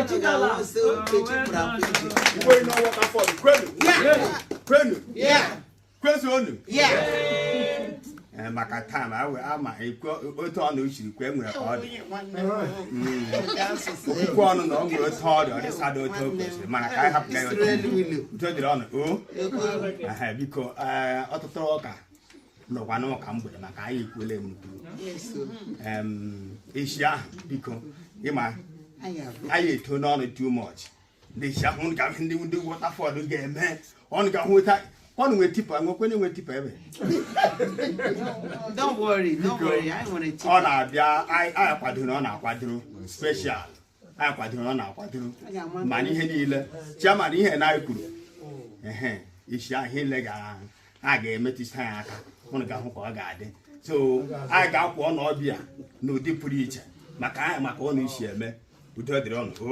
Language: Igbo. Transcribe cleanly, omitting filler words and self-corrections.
Ga-awụsị Nkechi pụrụ apụ ije. Igbo ino Waterford kwenu! Kwenu! Kwezuonu! Ee, maka time ama ekwe otu ọnụ siri kwe nwere ka ọ dị. Okwukwe ọnụ na ọ nwere otu ọ dị, ọ dịsada otu o kwesịrị, mana ka anyị hapụ ya otu. Israel widow. Udo dịrị ọnụ o. Ehe, biko, ee, ọtụtụ ụka nọkwa n'ụka mgbede maka anyị ekwuole nnukwu isi ahụ. Biko, ịma anyị eto n'ọnụ too much. Ndị isi ahụ ga ndị Waterford ga-eme ọnụ ga-ahụ ọnụ nwee tipper, nwekwe nwe tipper ebe. Don't worry, don't worry. Anyị nwere Ọ na-abịa. Anyị kwadoro, ọ na-akwadoro special. Anyị kwadoro, ọ na-akwadoro, mana ihe niile chairman ihe na anyị kwuru, ehe, isi ahụ niile ga a ga-emetụta ya aka. Ụnụ ga-ahụ ka ọ ga-adị. So anyị ga-akwụ ọnụ ọbịa n'ụdị pụrụ iche maka anyị, maka ọnụ isi eme. Udo dịrị ọnụ o.